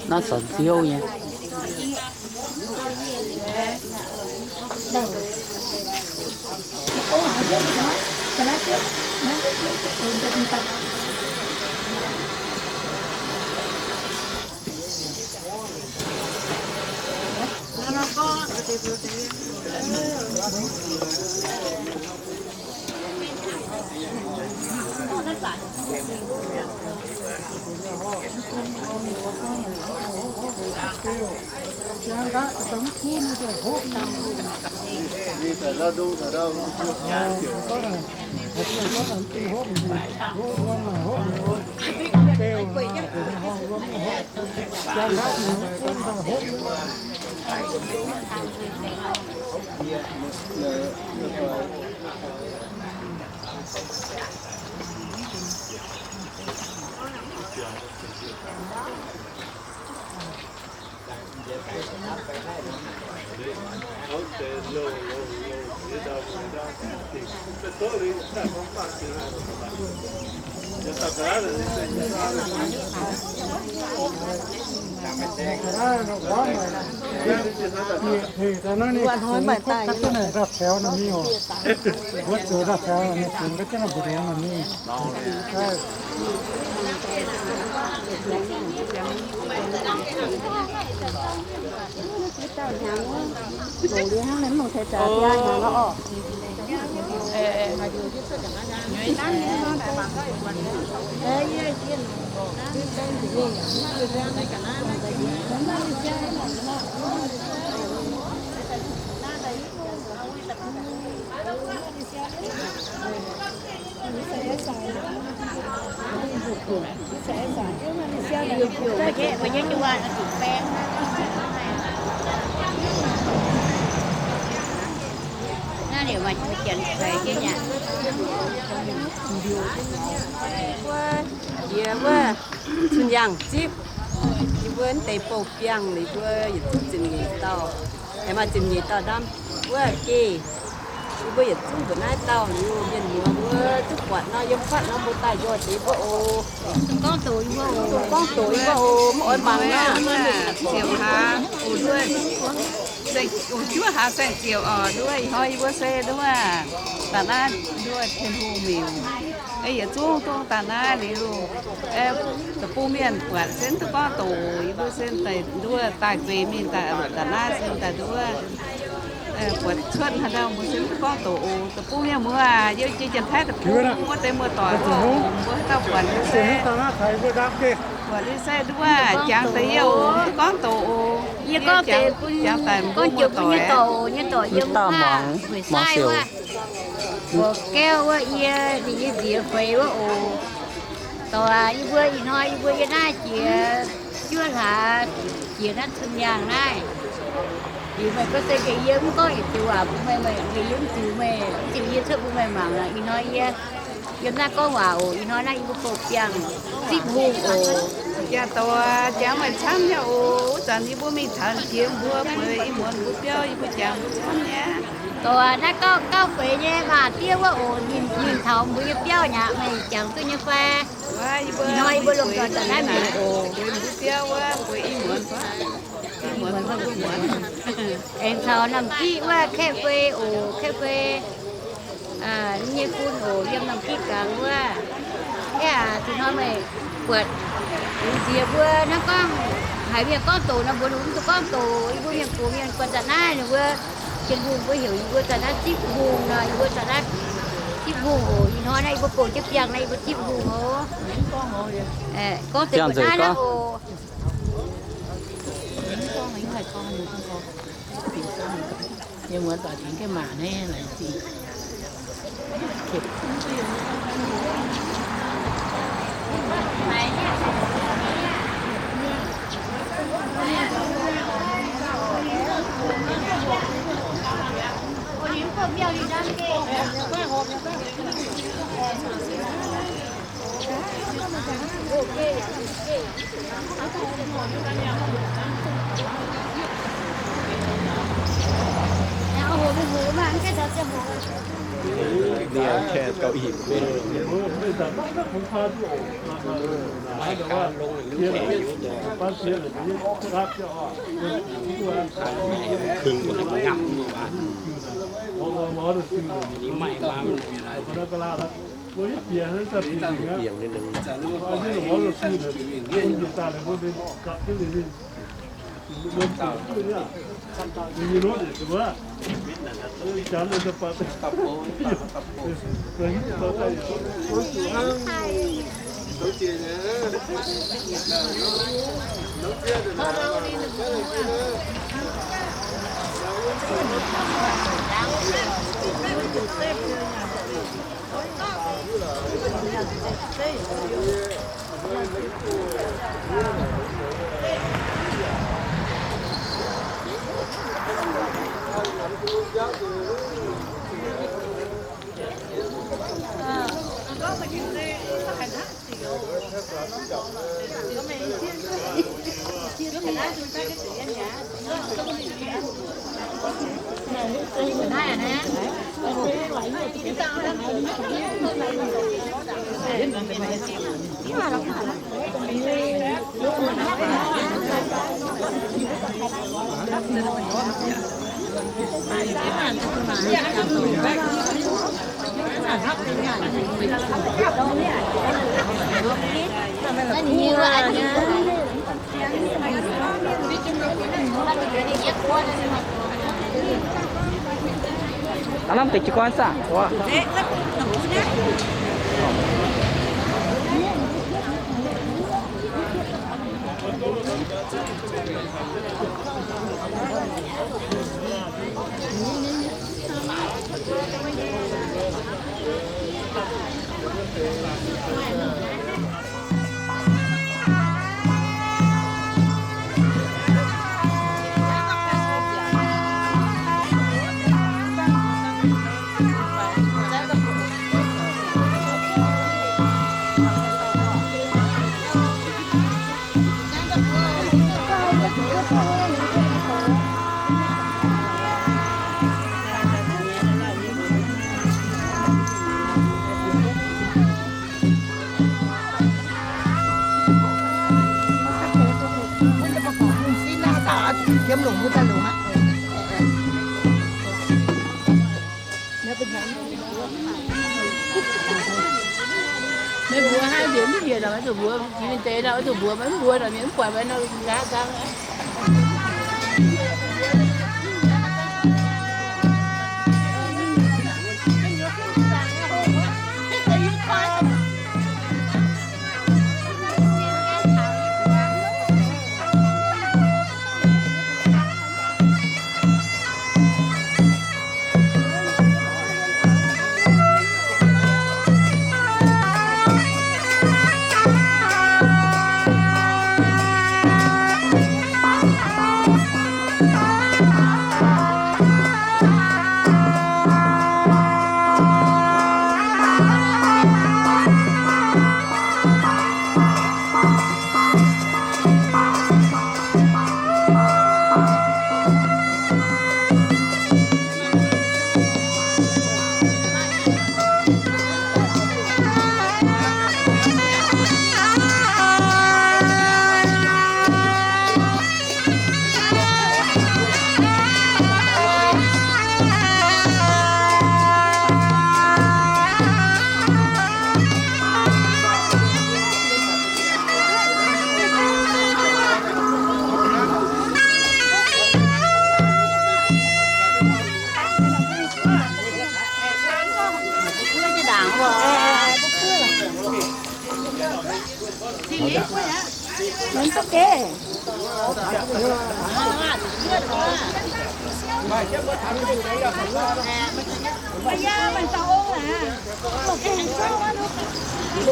Naaiv corc nziouv nyei. Yie wuov cun yangh zipv, yie mbuo deix bouh biangh liuz, yie mbuo yietc zungv ziepc nyeic dauh, aengx maaih ziepc nyeic dauh ndamv wuov geh. Yie mbuo yietc zungv mbuoqc naaiv dauh liuz, mienh muoz mbuo duqv buatc nor, yiem fatv nor mbuo daaih njoih deix mbuo oc. Gorngv doqc yie mbuo oc, mv oix mangc aqv. Ziouc hlaax, ong juov hlaax saeng-ziouc oc, nduov ih hnoi yie mbuo se nduov daaih naaiv nduov Tin-Hungh miuc. Yietc zungv dongh daaih naaiv liuz, deic-bung mienh buatc se duqv gorngv doqc, yie mbuo se daaih nduov daaih gueix mingh daaih, daaih naaiv se daaih nduov buatc cuotv haaix ndau mbuo se duqv gorngv doqc oc. Deic-bung mienh muoz aac, yie jiex Janx-Taiv deic-bung wuov deix muoz-doic mbuo, mbuo dauh buatc se, buatc se nduov jangx deix yie oc, duqv gorngv doqc oc. Yie gorngv deix jangx daaih mbuo muoz-doic, nyei doic yiem dauh muangx, muangx siouc. Mbuoqc gauv wuov yie, ninh nyei nziex feix wuov oc. Doic aac, yie mbuo ih hnoi yie mbuo yiem naaiv jiex juov hlaax, jiex naaiv cun yaangh naaiv. Liuz meih gorngv se gaax yie mv gorngv yietc joux waac bun meih, meih yiem zuqc meih ziouc yie cuotv bun meih mangc aqv. Ih hnoi yie yiem naaiv gorngv waac oc. Ih hnoi naaiv yie mbuo bouh biangh zipv hungh oc. Jaa doic, jangx meih camv nyei oc. Wuov zanc yie mbuo mingh taux jiex mbuo bueix ih muonz mbuo biauv yie mbuo jangx mbuo camv nyei. Doic aac, naaiv gauh, gauh feix nyei waac-diev wuov oc. Ninh, ninh taux mbuo nyei biauv mi'aqv, meih jangx duqv nyei fai? Ih hnoi yie mbuo lomh nzoih daaih naaiv mi'aqv oc. Aengx taux Namh Giqv wuov Kaeqv Fei oc, Kaeqv Fei nyei fun oc, yiem Namh Giqv gangx wuov. Aeqv, ih hnoi meih buatc yungz nziex mbuo hnangv gorngv haiz mienh gorngv doqc nor, mbuox ninh mbuo mv duqv gorngv doqc. Yie mbuo mienh gox mienh buatc daaih naaiv ninh mbuo, Tin-Hungh mbuo heuc yie mbuo daaih naaiv zipv hungh nor, yie mbuo daaih naaiv zipv hungh oc. Ih hnoi naaiv yie mbuo bouh jienv biangh naaiv yie mbuo zipv hungh oc. Gorngv deix buatc naaiv oc. Liuz kaaix gauh ih mbenc. Kưng mbuo ngamv mv baac. Ninh maaih maa mv bieqc ninh. Aav lamh deix jiu-goiv saah? Meih mbuox haaix mbienc mv mbienc, oix zuqc mbuox jiex mingh deix, oix zuqc mbuox maiv mbuox, mienh mv buatc,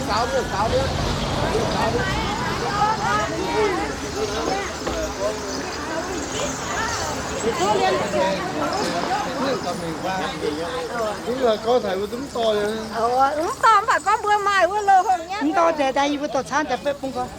nqa'haav nqa'haav. Mv dorh mv baac gorngv mbuo maaih wuov loh hungh nyei. Mv dorh deix daaih yie mbuo dorh caangv daaih beiv bung gorx.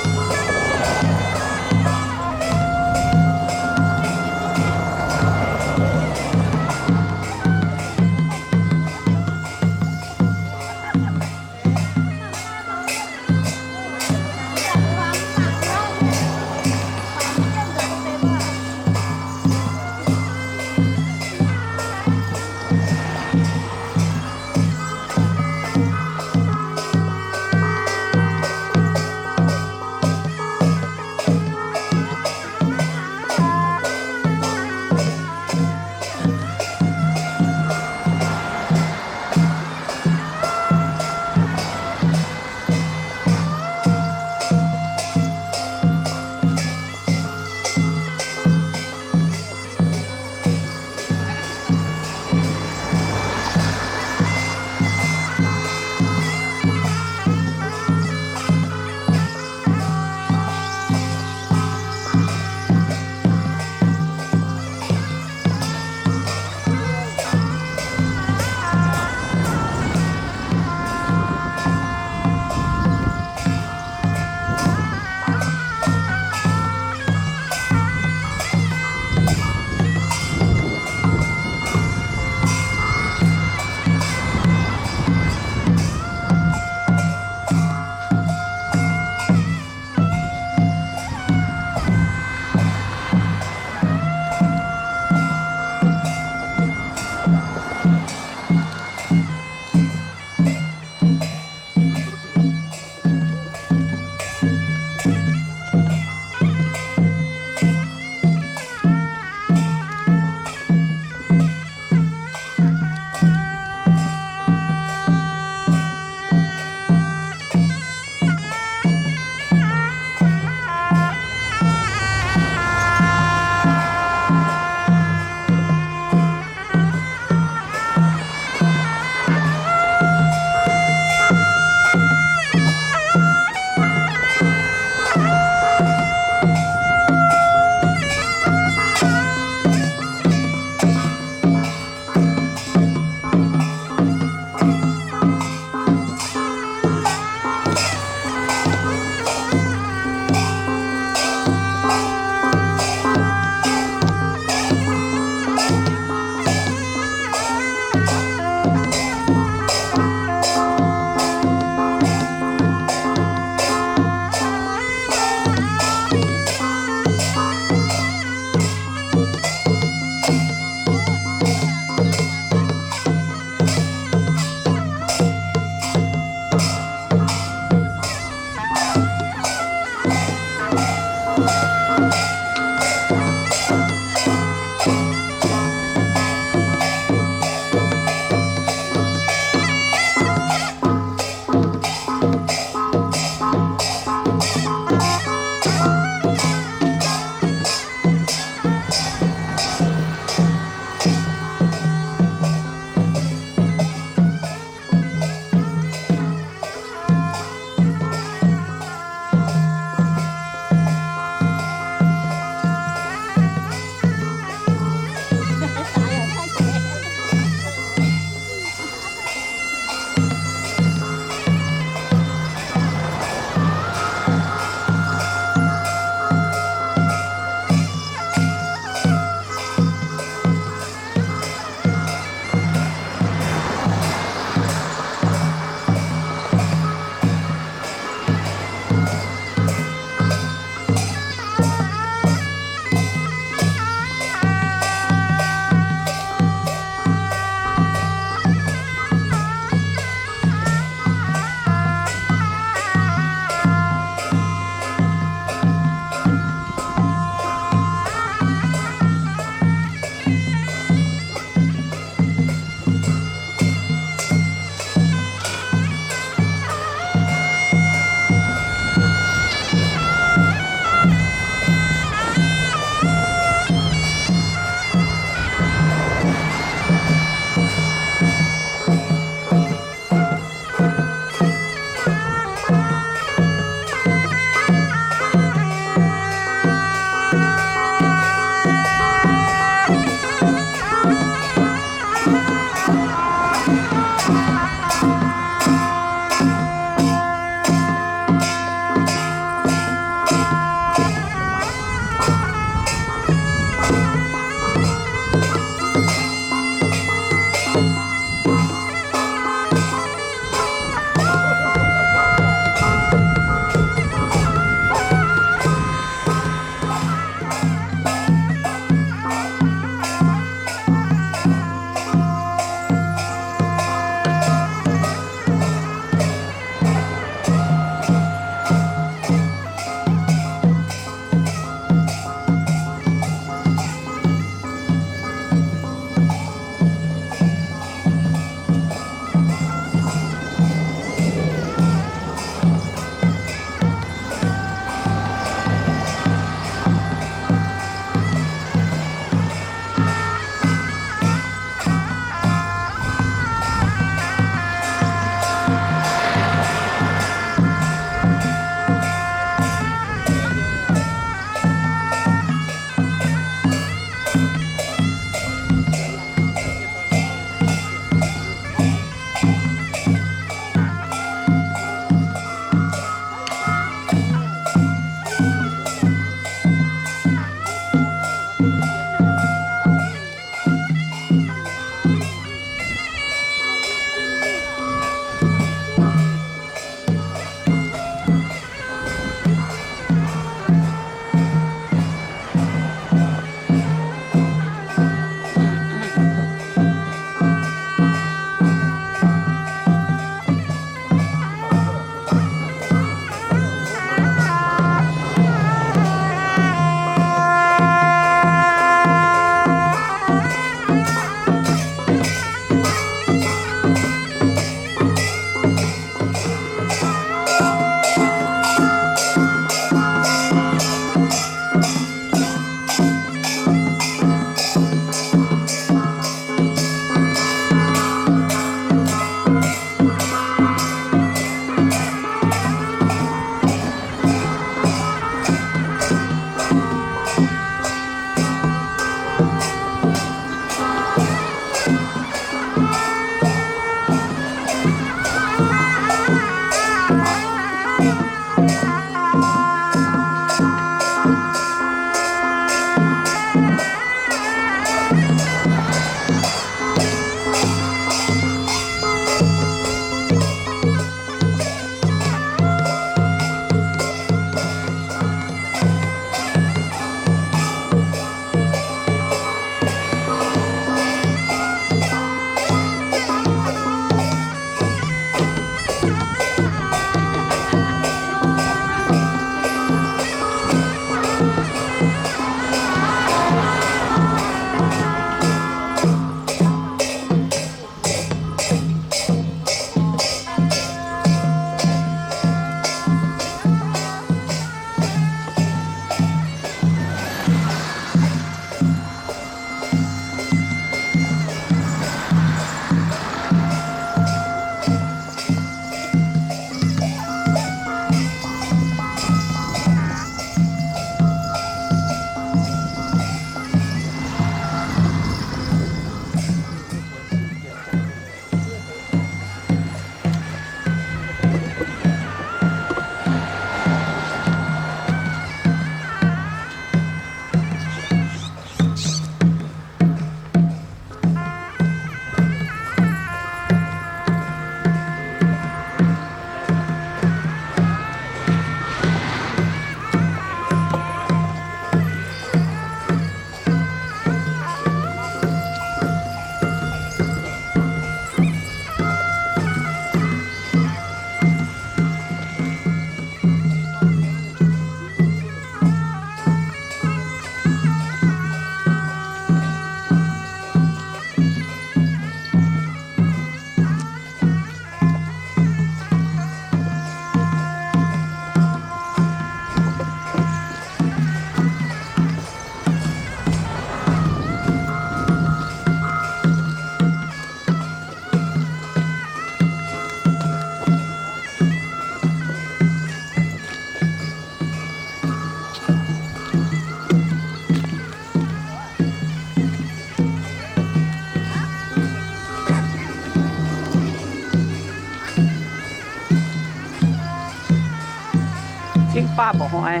M'zing baav mba'hnoi.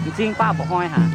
M'zing baav mba'hnoi haic.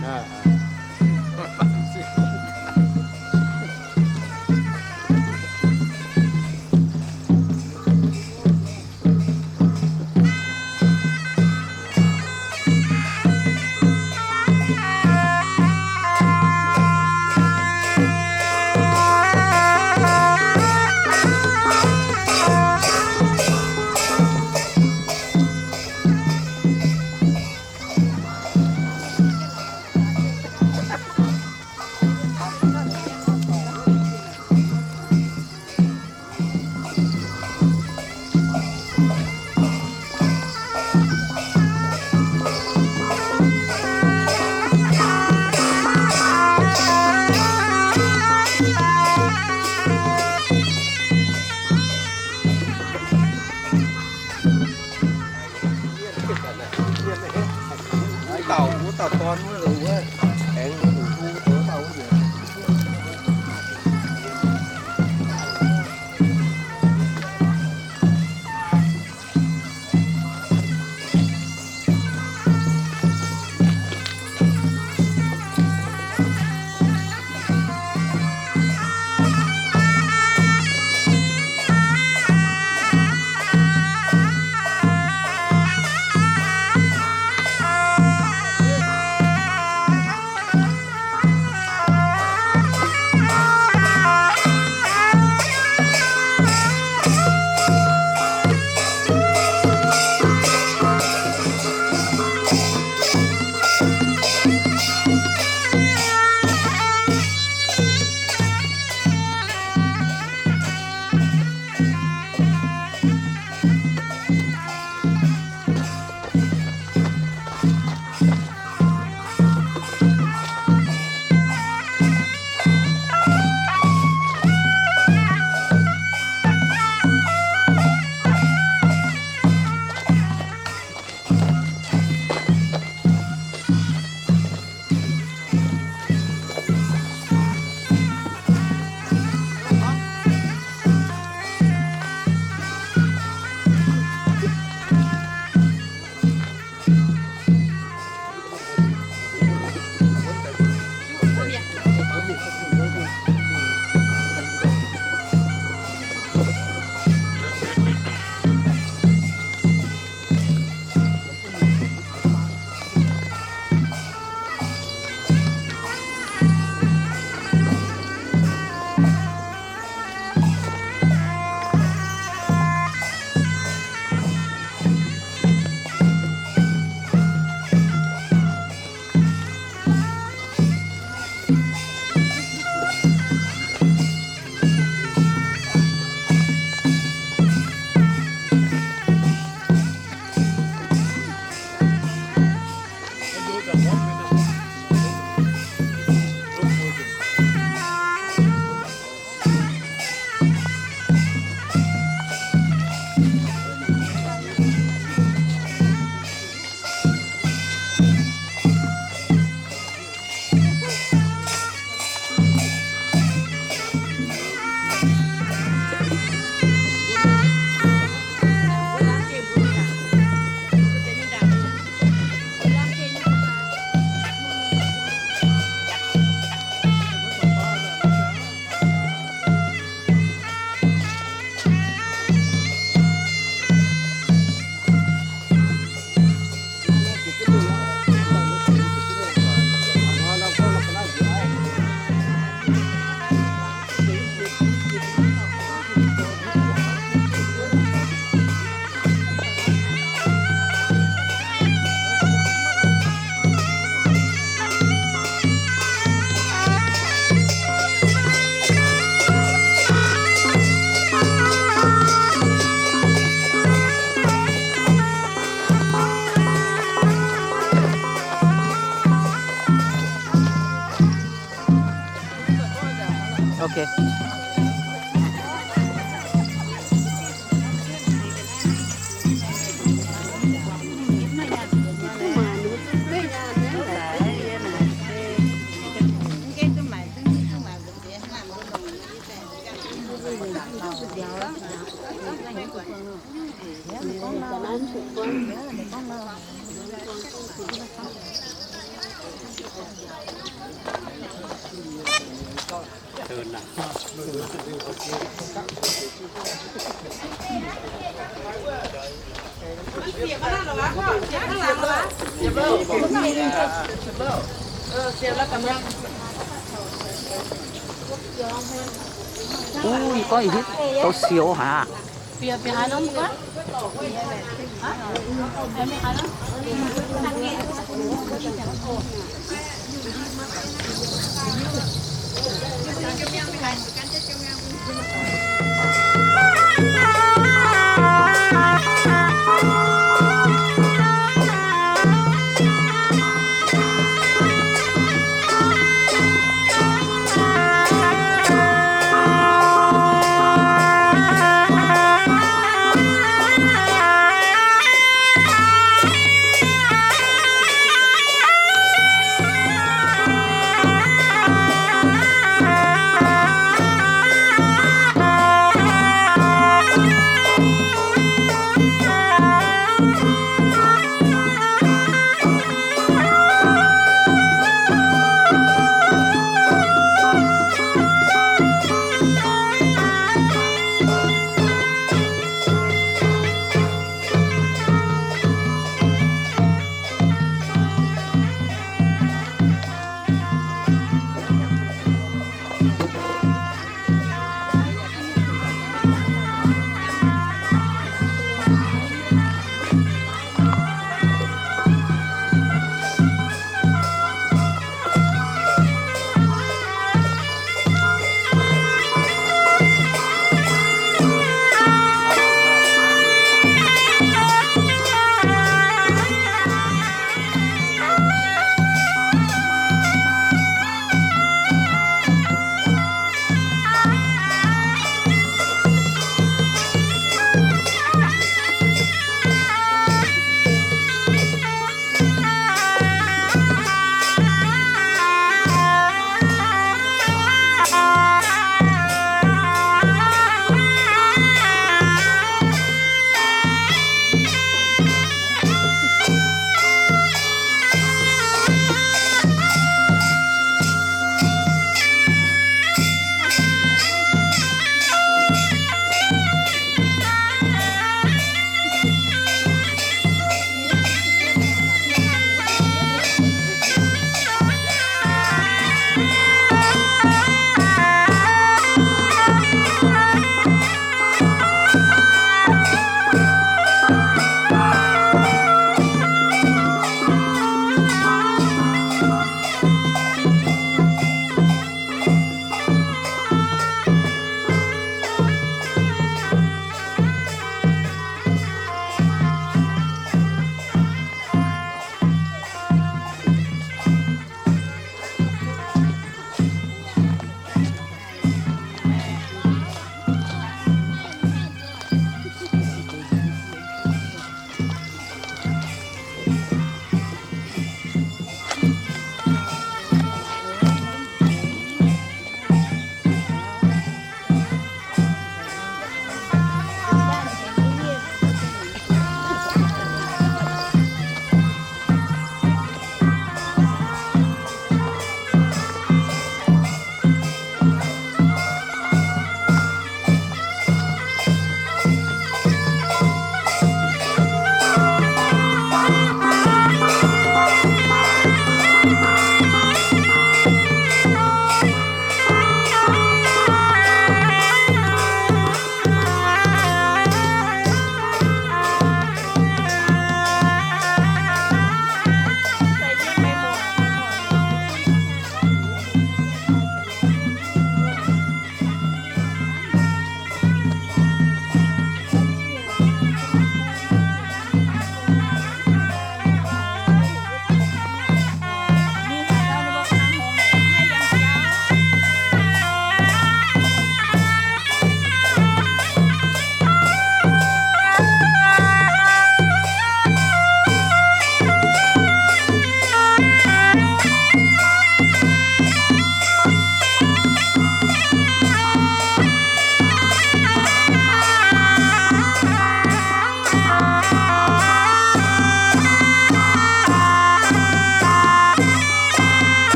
Okay. Ui, gorngv ih hitv douz sioux haic.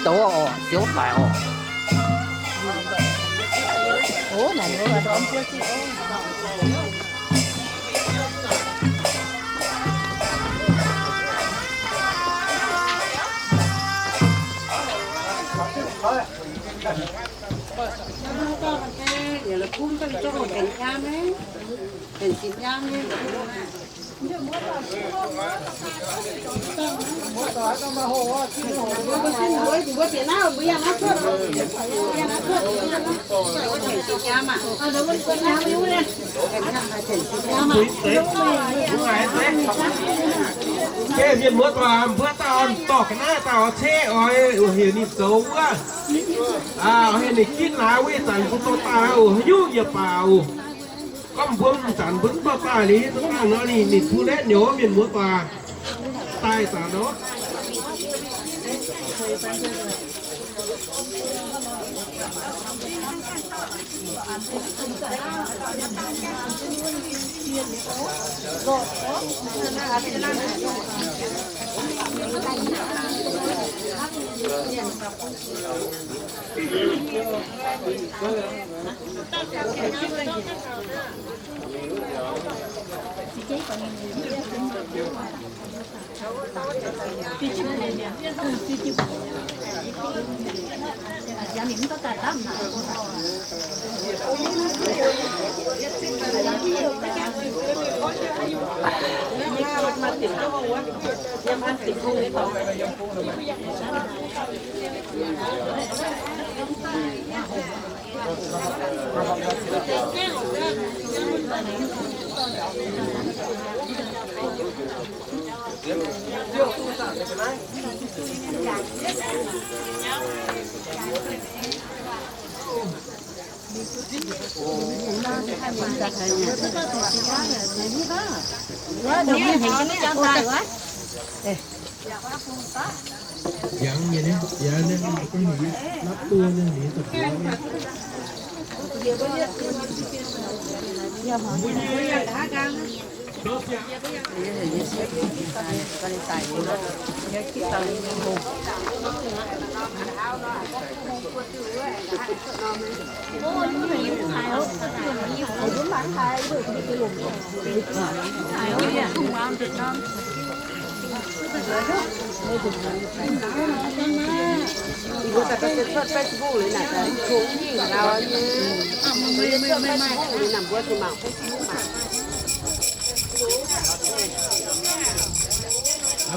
douz oc, siouv daic oc. Mienh muoz-doic, mbuo dauh dorh ga'naaiv dauh ceqv oix heuc ninh zoux wuov. Heuc ninh ginv naaiv wuov zanc mbuo dorh daaih oc, haaix nyungc yaac baac oc. Gorngv mbuo m'zanc mbuo mv dorh daaih liuz, mv baac nor ninh, ninh tu letv nyouz mienh muoz-doic daaih zanc nor.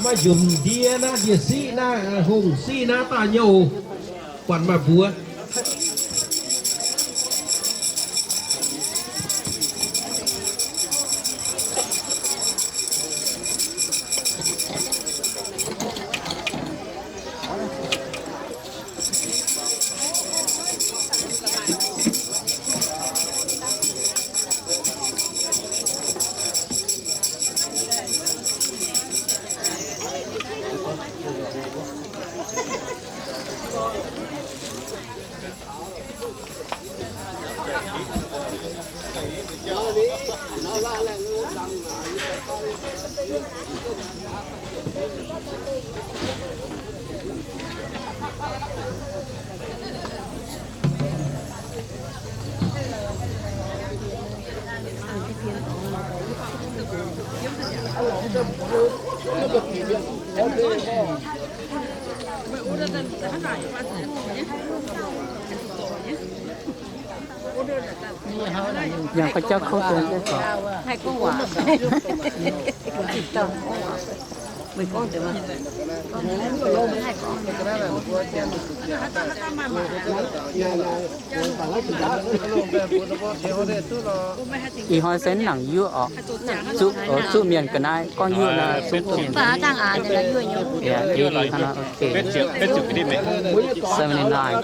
Maaih njunc ndie naaiv, ndie-siqv naaiv, hungh siqv naaiv daaih nyouh, buatc maaih mbuox. Yangh kouv jauv kouv deix. Ih hnoi se mv nangc yuoqv oc. Zuqv, zuqv mienh ga'naaiv gorngv yuoqv nor, zuqv mienh. Seventy-nine.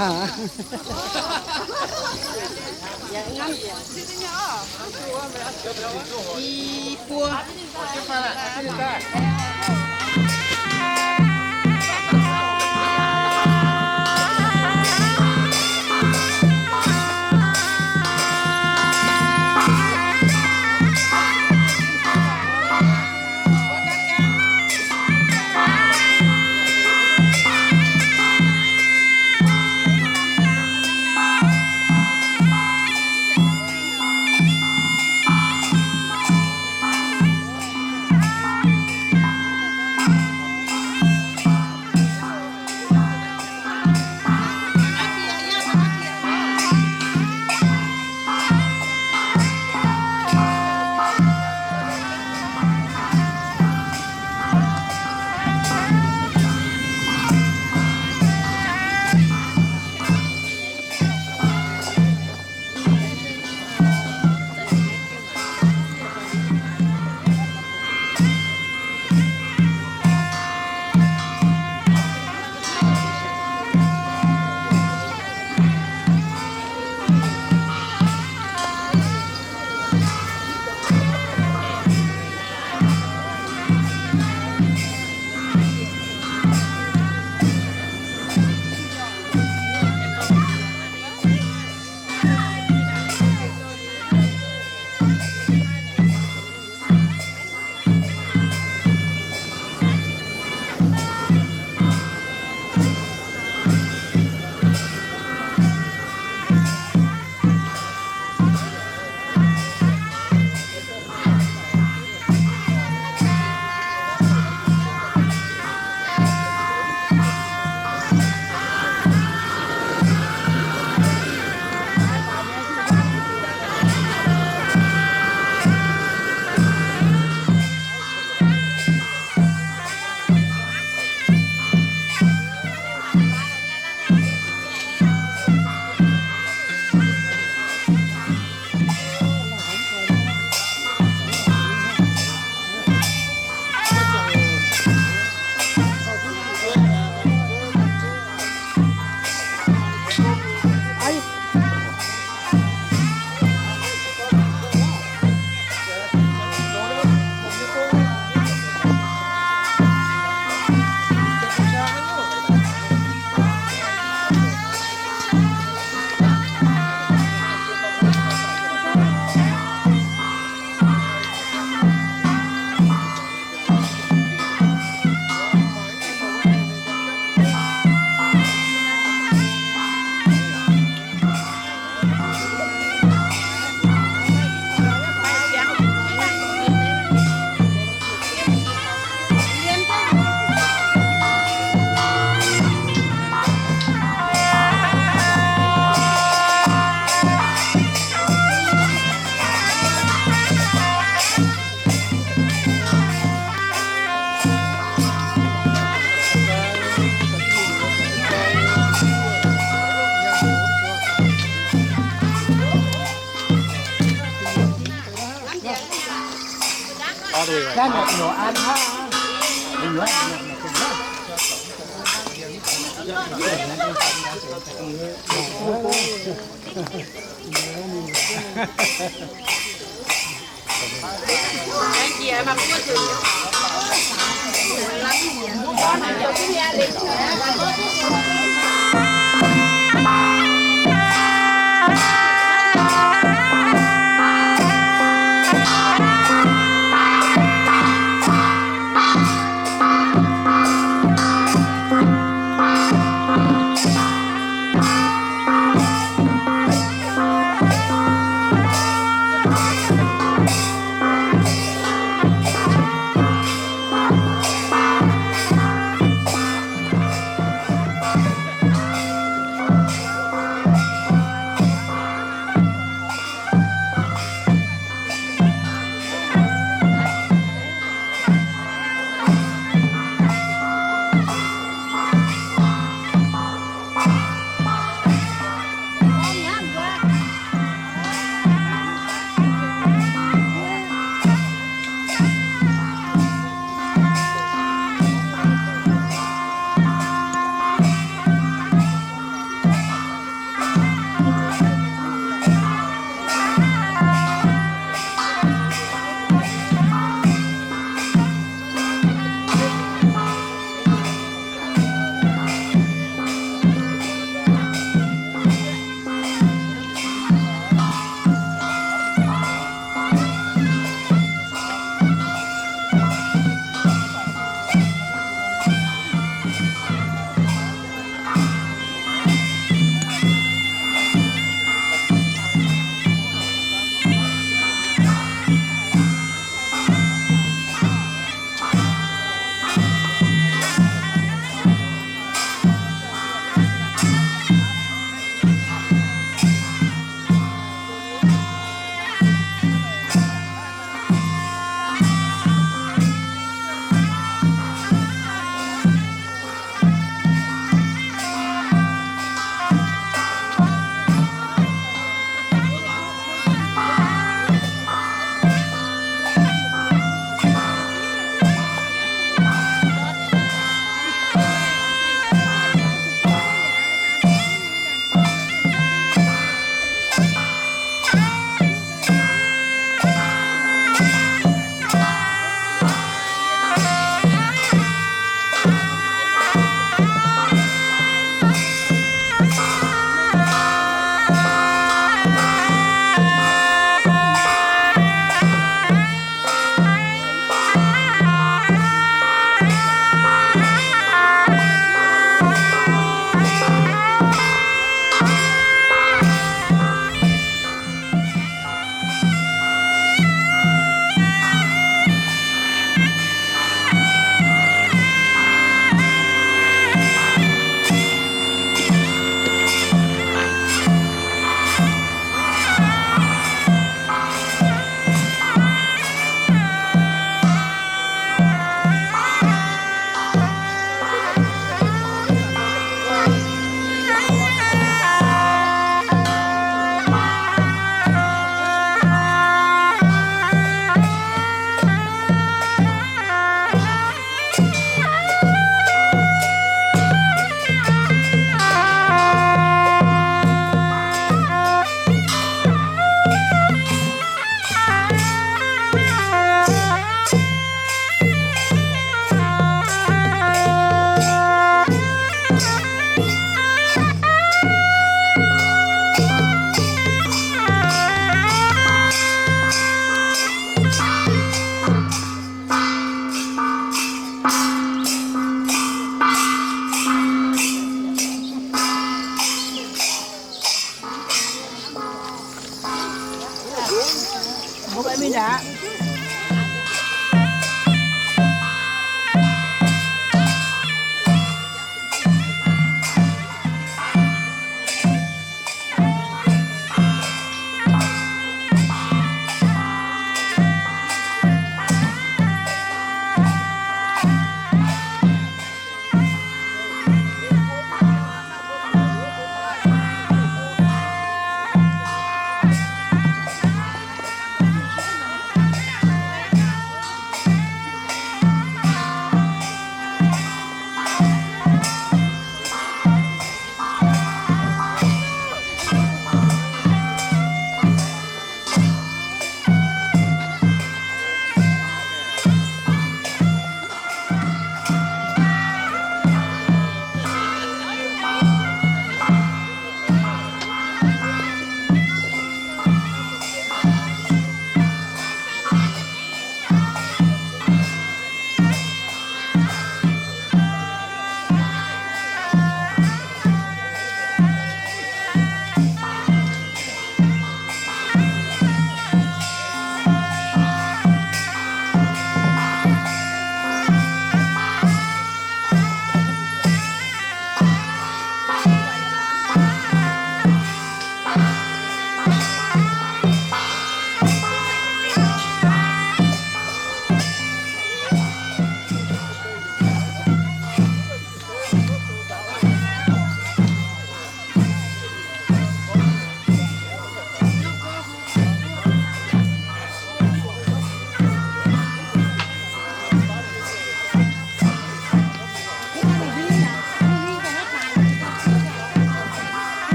I buo.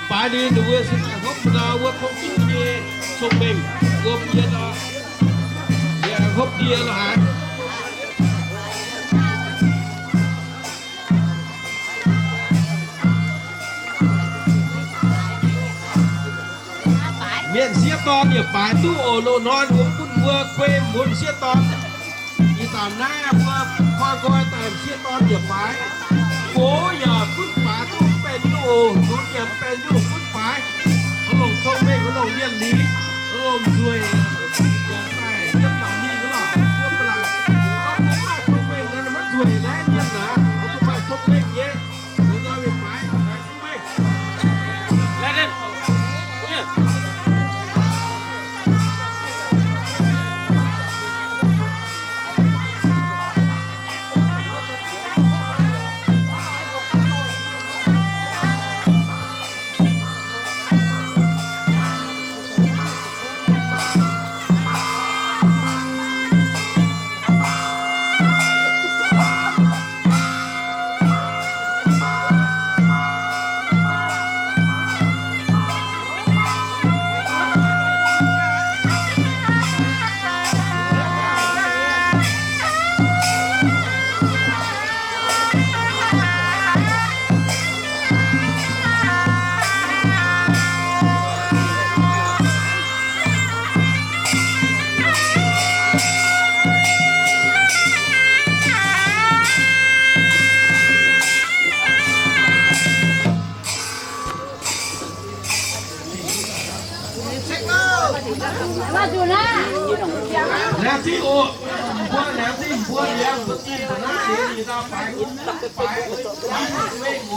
Baaix ninh mbuo se daaih hopv nor wuov tong duqv nyei cong-mengh wuom yie nor, yie hopv ndie lo haaix. Mienh sieqv dorn yietc baaix duqv oc. Loz-hnoi mbuo bun mbuo kuei mbuo sieqv dorn. Ih zanc naaiv mbuo koi nqoi daaih sieqv dorn yietc baaix. Gox yaac gunv baaix duqv benx nyungc oc. Lunx yaac benx nyungc gunv baaix. Oix longc cong-mengh, oix longc mienh lingc, oix longc nzueic, yaac daaih yiem naaic mingh wuov lorqc, wuov ba'laqc. Gorngv mbuo maaih cong-mengh nor, maiv nzueic naaiv mienh aac, oix zuqc maaih cong-mengh nyei. Loz-hnoi mienh baaix, baaix cong-mengh. Laengz zingh oc. Mbuo laengz zingh mbuo liuz, mbuo zinh nzunc naaiv liuz, yietc dauh faix, faix, faix,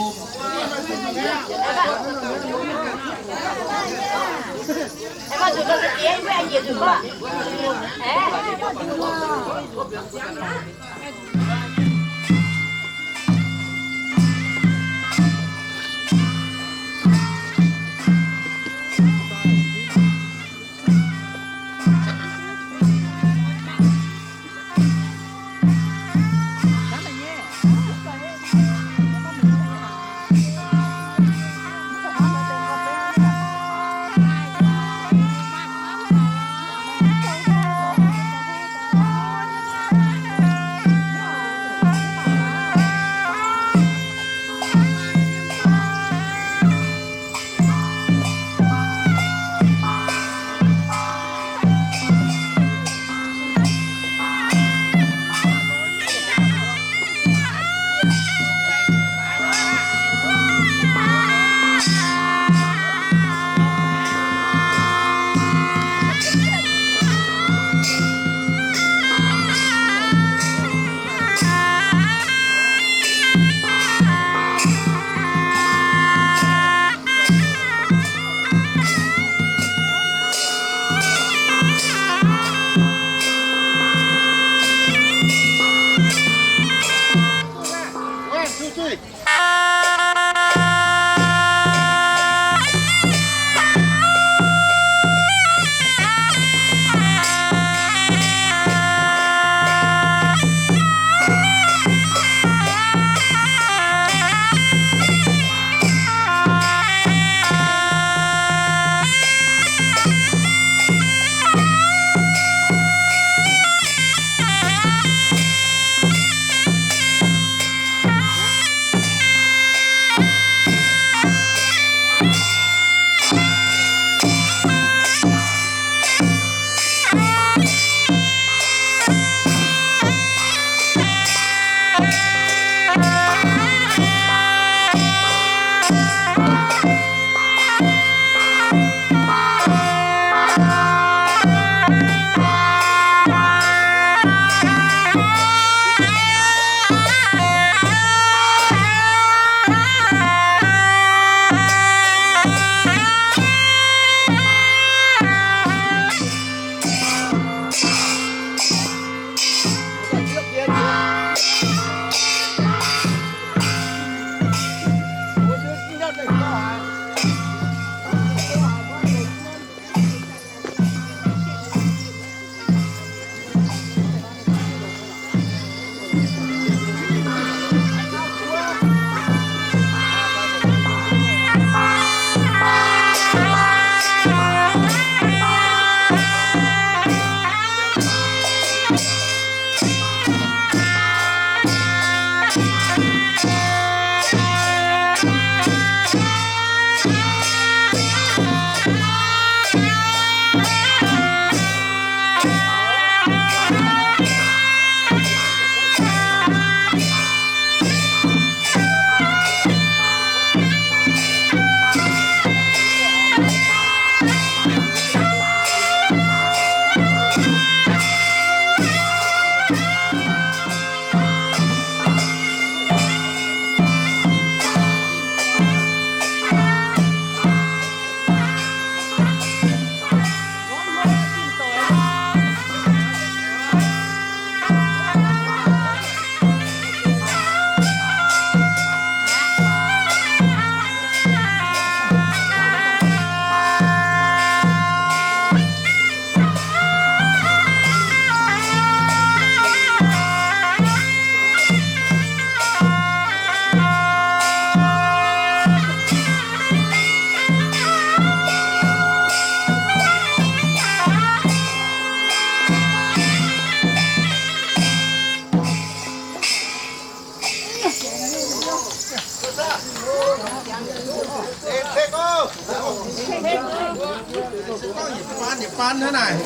Baan hnangv naaic.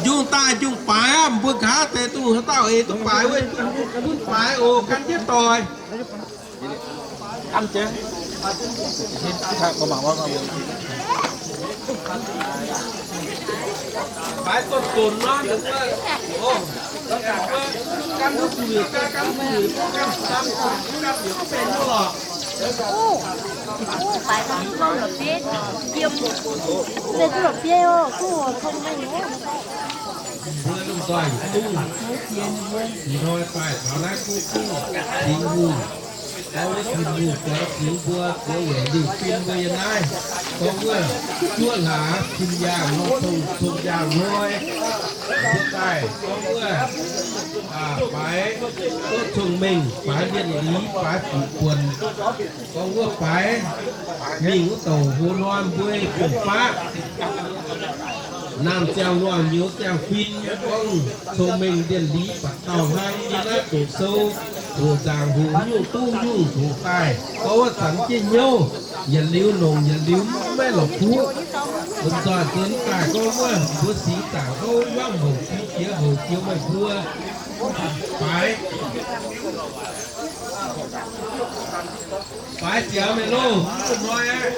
Njungh daaih njungh baaix aqv, mbuo nqa'haav deix duqv haaix dauh eix duqv baaix wuov, bun baaix oc, gan jienv doic. Baaix donx-donx nor, gan duqv zuqc liuz, gan duqv zuqc liuz, gan duqv zuqc liuz, gan duqv benx duqv lorqc. Mbuo lomh nzoih zungv ih hnoi daaih taux naaiv kuv zungv Tin-Hungh, gorngv wuov Tin-Hungh zoux ziux mbuo, zoux weic liuz fin mbuo yiem naaiv, gorngv wuov juov hlaax cun yaangh nor, cong, cong yaangh hnoi, mbuo daaih gorngv wuov baaix duqv cong-mengh, baaix mienh liz, baaix fuqv buonc. Gorngv wuov baaix mingh wuov douc hoz hnoi mbuo fongc faqv, naamh ziangh luangh nyouz ziangh fin, gorngv cong-mengh ndienh liz baac dauh hlang yiem naaiv doqc sou, hoqc nzaangc hoqc nyungc duqv nyungc hoqc daaih, gorngv wuov zanc jienv hnyouv yietc liuz longc yietc liuz maiv lorqc kuv. Lomh nzoih zunc daaih gorngv wuov mbuo singx zaangc houv hmuangv houc jiex jiex houc jiex meih mbuo baaix. Baaix ziangx meih loh, mv hnoi aqv.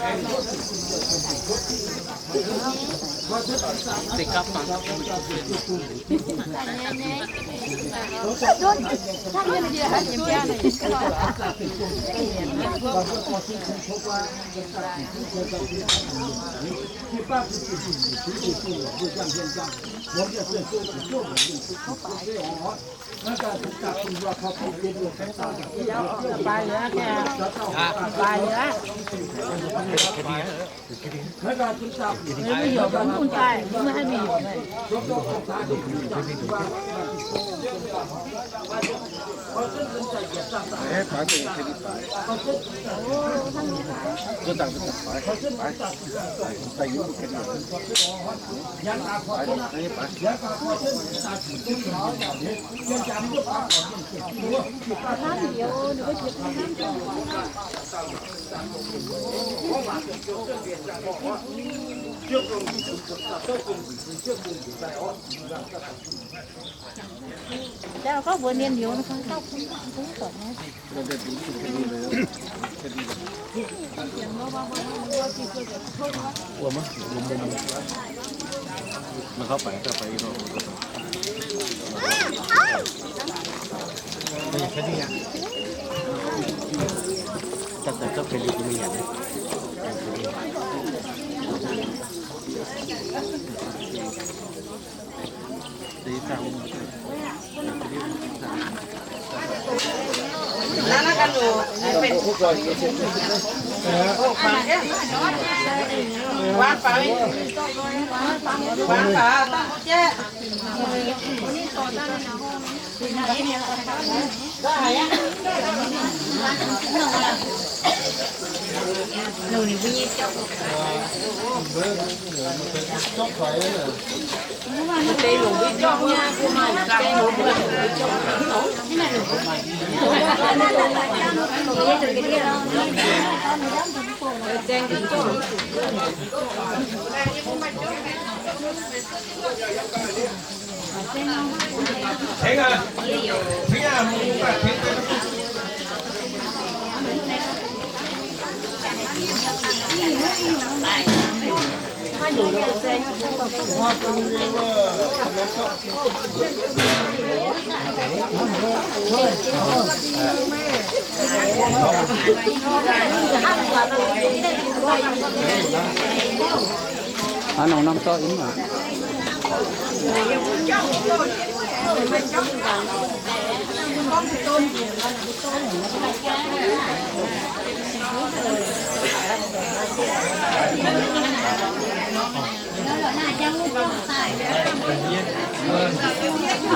Hnangv nor norm zorqv yie mv baac.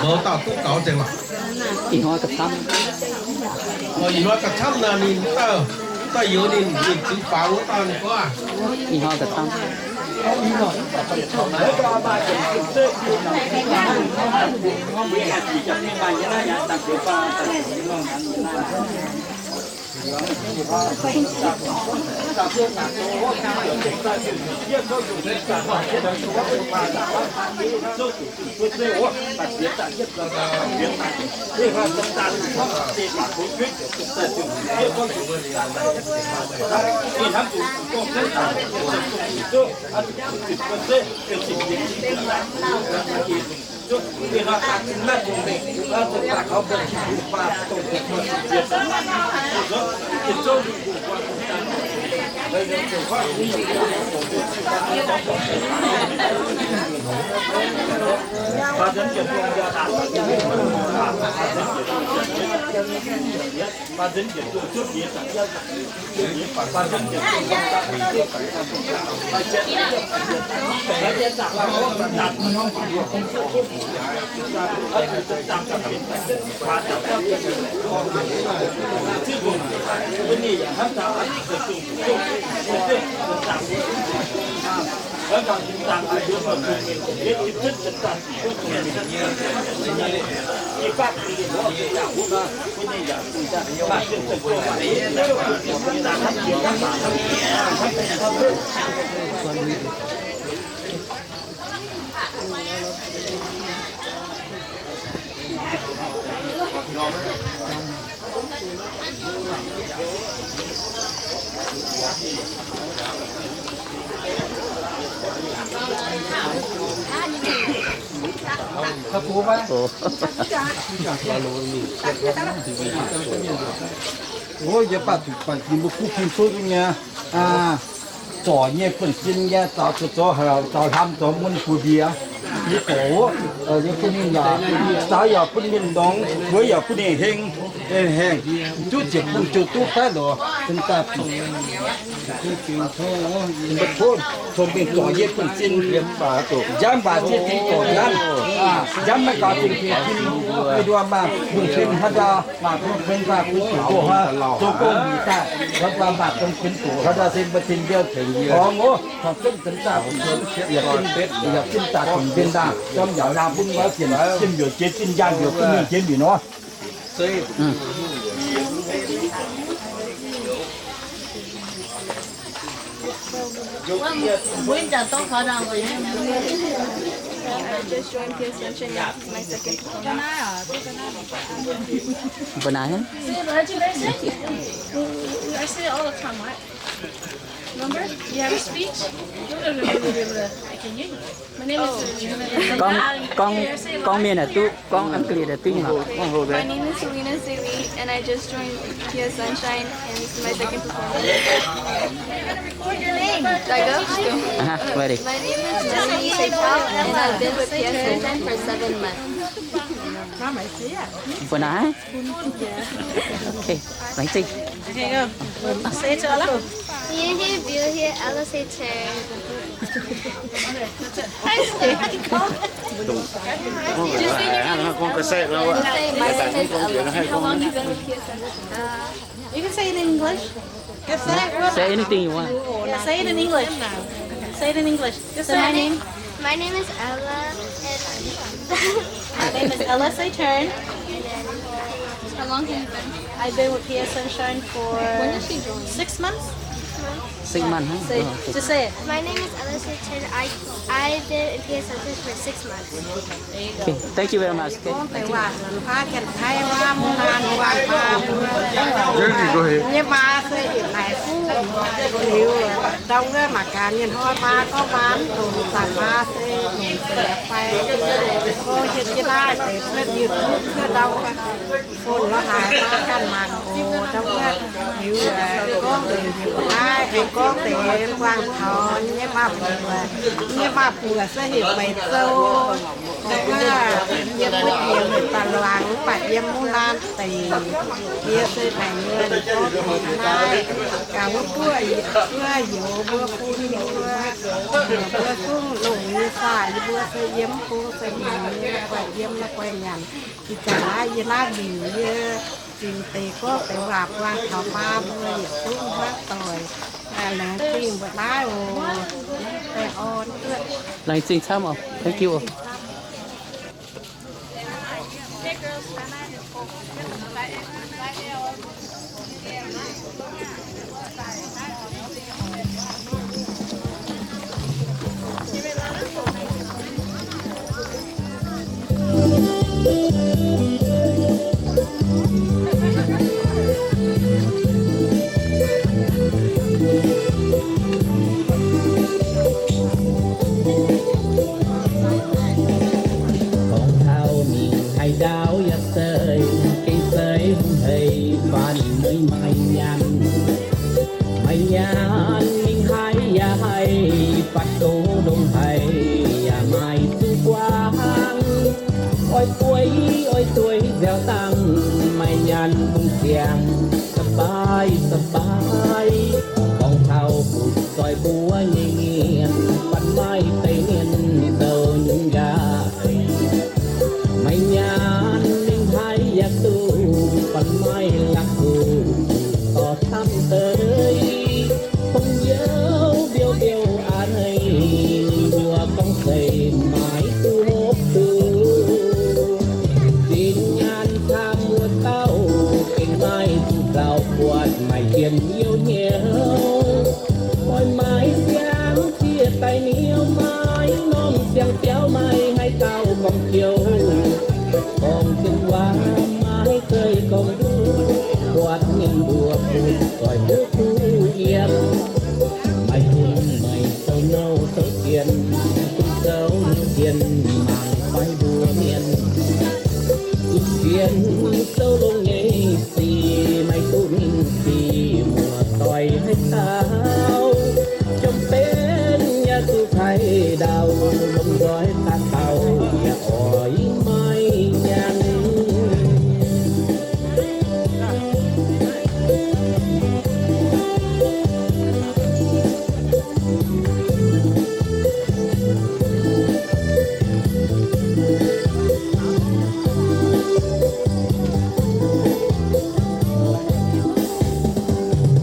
Mouz dauh duqv gaux nzengc lorqc. Ih hnoi ga'camv. Ih hnoi ga'camv naaic ninh dauh, dauh youz ninh, ninh ziux faaux wuov dauh ninh gorngv aqv. Ih hnoi ga'camv. Oc, yie baac zuqc buatc ninh mbuo kuv fin cuotv nyei. Zorc nyei buonv-sin nyei, zaux zoux zoux haaix, zaux hlamv zoux mun buoz-ndiev, yie gorx, yie bun ninh yaac, zaux yaac bun ninh longx, buoz yaac bun ninh heng, heng, duqv ziepc bung ziouc duqv daaih lorz, cen daaih bieqc. Tov, tov mingh zorc yie buonv-sin, njamv waac zieqv zingh zorc njamv, njamv maiv gaux zingh zieqv zingh, maiv nduov maaih bung-fin hnangv nor, maaih bung-fin maaih bung-fin doqc hnangv, zoux gong mi'aqv daaih, hnangv nor maaih bung-fin doqc hnangv nor se maiv zinh ndiev tengx yie. Horngz oc, horngz zunv cen daaih bieqc, yaac zinh daaih dingc mbienv ndaangc, zormv yaac laangh bun wuov sienx, zinh mbiouc jiex zinh, njang mbiouc bun ninh jiex mbiouc nor. I just joined P S Sunshine. This is my second performance. Bernard, huh? I say it all the time, right? Remember? You have a speech? I can hear you. My name is Gorngv, gorngv, gorngv Mienh aeqv duqv, gorngv Ang Gritc aeqv duqv nyei lorqc. My name is Selena Sealy, and I just joined P S Sunshine, and this is my second performance. Record your name. Do I go? Aha, ready. My name is Melanie Seichao, and I've been with P S Sunshine for seven months. Bernard. Okay, laengz zingh. Okay, go. Say it to Ella. Yie hiuv mbiouh hieh Ella se teng. Gorngv ga'naaiv, gorngv ga'naaiv. Say, my name is Ella. How long you been with P S N? Uh, you can say it in English. Say anything you want. Yeah, say it in English. Say it in English. Just say my name. My name is Ella, and my name is Ella Seichern. How long have you been? I've been with P S Sunshine for, when did she join? Six months. Six months, huh? Say, oh, okay. Just say it. My name is Ella Seichern. I, I've been in P S Sunshine for six months. Okay, thank you very much. Okay, thank you. Nyei maa se yietc naaic fuqv liuz, ndau wuov mangc gaax mienh hnoi maa gorngv maa mv dongc, zanc maa se longc deix fai, o, hietv jienv naaiv deix cuotv YouTube cuotv ndau wuov, phone lorz haaix maa ganh mangc oc. Ndau wuov liuz gorngv deix heuc naaiv, aengx gorngv deix buangh taux nyei maa-buoc, nyei maa-buoc se heuc Meih Zou. Yiem wuov diex mv baac luangx mv baac yiem wuov laanh deic, yie se naaic nyei gorngv deix naaiv gaax wuov buoqv, buoqv youz mbuo bun mbuo, mbuo zungv longc nyei saah, yie mbuo se yiem bung se mingh nyei, la'guaih yiem la'guaih nyanc. Ih zanc naaiv yie naaiv mingh yie zingx deix gorngv deix waac buangh taux maa mbuo yietc zungv hnangv doic. Laengz zingh mbuo naaiv oc. Laengz zingh camv oc. Thank you oc. Ninh haih yaac haih, fatv goux ndongc haaix yaac maaih zuqc guangc. Oix dueiv, oix dueiv nziaaux dangh, maaih nyaanh bungx ziangx, สบาย สบาย. Gorngv taux fu'jueiv mbuo nyei mienh, fatv maaih deix mienh zoux nyungc yaac maaih nyaanh ninh haih yaac duqv, fatv maaih la'kuqv dorh camv deix. Fong youh mbiouh mbiouh a'hneiv, ninh mbuo gorngv zeiz maiv duqv hopv duqv. Zinh nyaanh camv wuov dauh, gengh maaih zuqc nzauh buatc maaih jien youh hnyouv. Oix maaiz siang zieqc daaih niouv, maaiz norm siang-biauv maaih haaix dauh gorngv jouh. Gorngv jienv waac maiv zeiz gorngv nduov, buatc mienh mbuo butv doic mbuo kuv yiem. Maaih bun meih zoux nouh zoux jien, bun zoux nouh jien mangc fai mbuo mienh. Zuqc sienx zoux longx nyei sic, maiv duqv mingh sic muoz-doic haaix dauh. Jomc benx yaac zuqc taaih ndau, lomh nzoih daaih taux yaac oix maiv nyanc.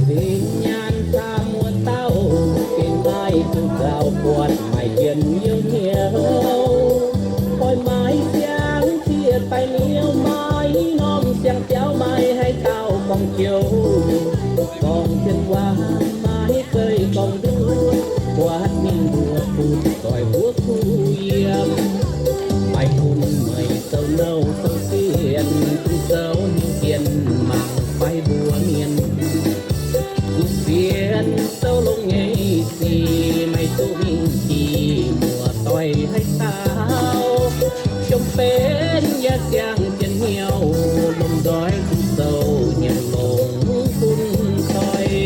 Zinh nyaanh camv wuov dauh, gengh maaih zuqc nzauh buatc maaih jien youh hnyouv. Oix maaiz siang zieqc daaih niouv, maaiz norm siang-biauv maaih haaix dauh gorngv jouh. Gorngv jienv waac maiv zeiz gorngv nduov, buatc mienh mbuo butv doic mbuo kuv yiem. Maaih bun meih zoux nouh zoux sienx, bun zoux hnyouv jien mangc fai mbuo mienh. Zuqc sienx zoux longx nyei sic, maiv duqv mingh sic muoz-doic haaix dauh. Jomc benx yaac siang jienv hnyouv, lomh nzoih duqv zoux hnyouv longx bun doic.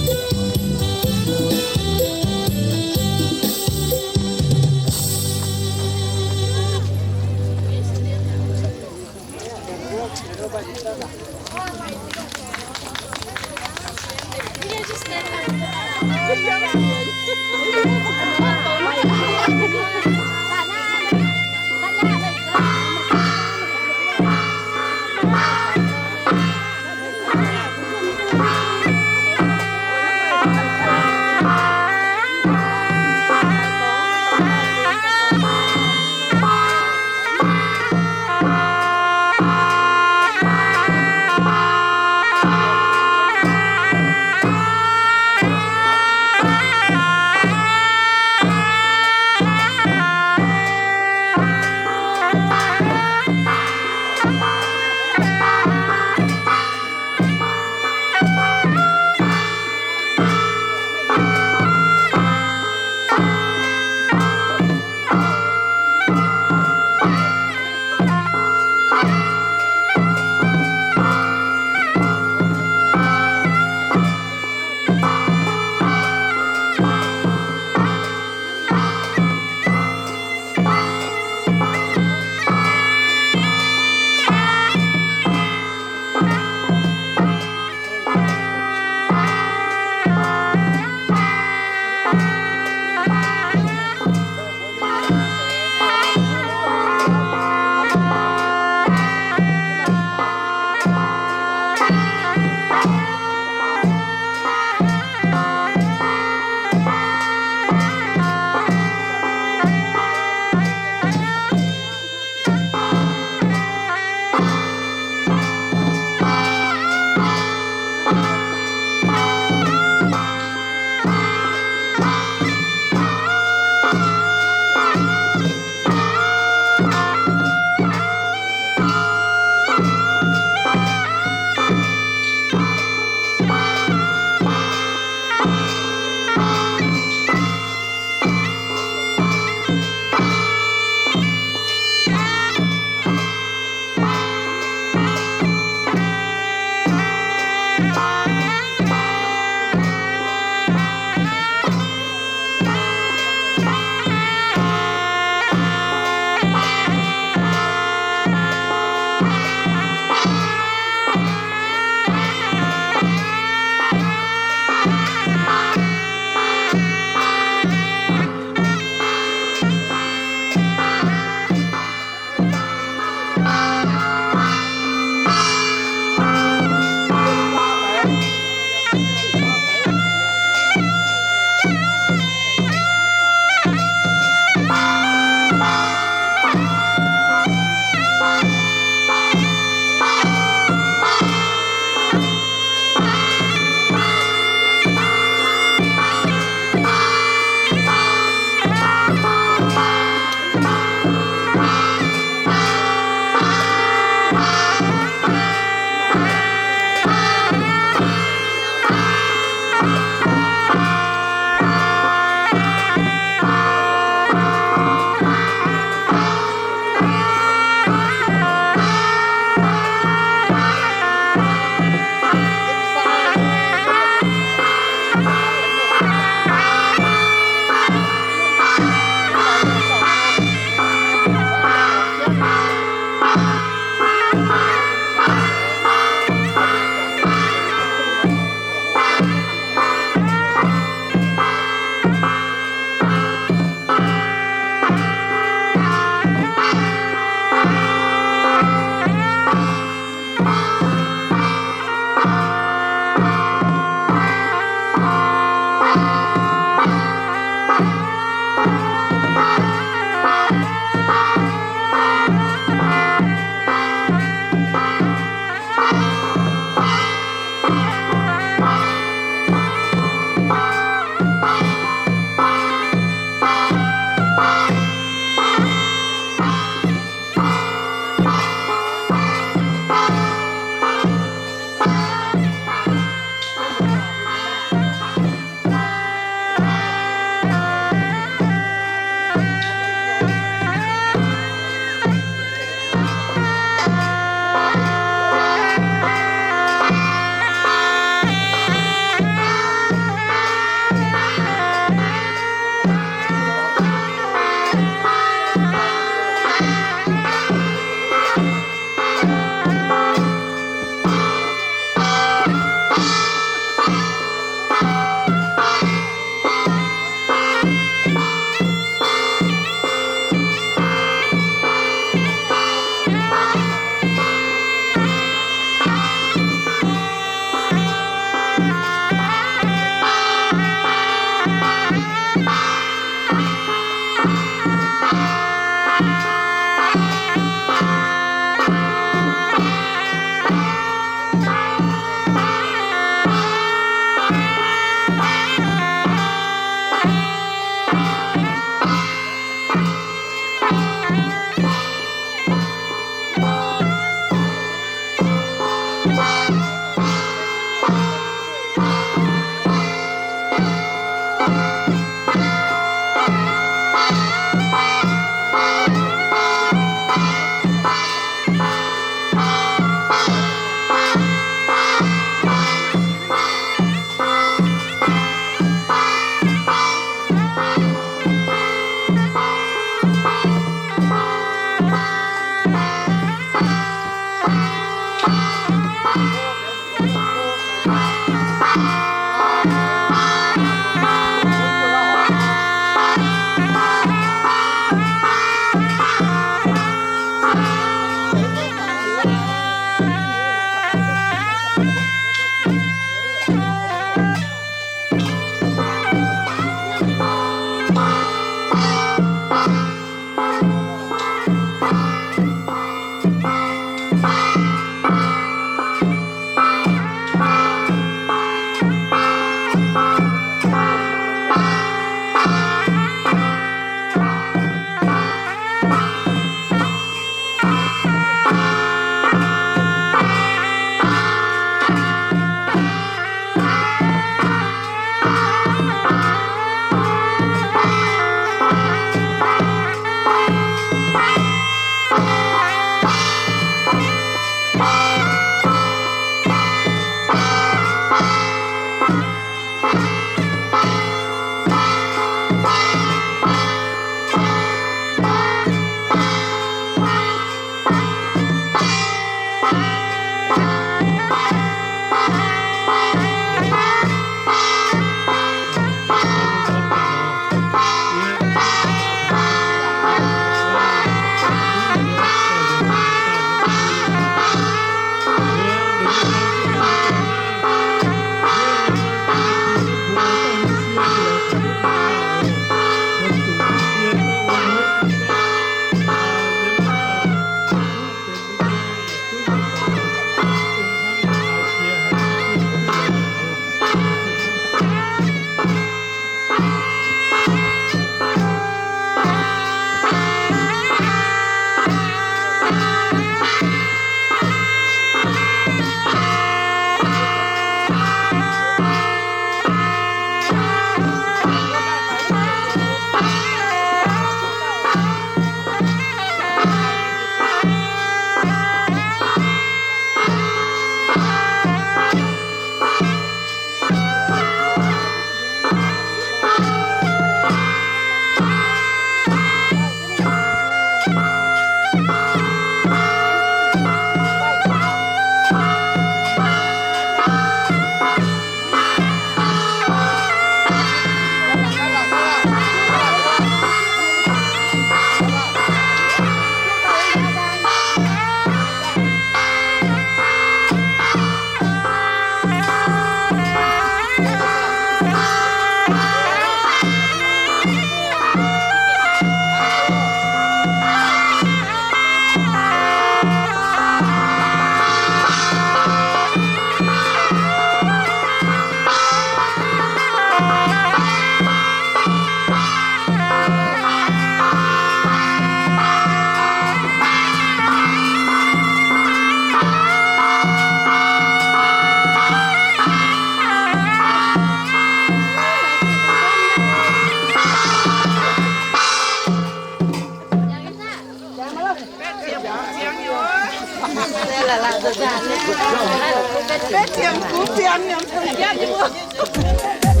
Betv ziangh gux ziangh yiem taux yietv nyei wuov.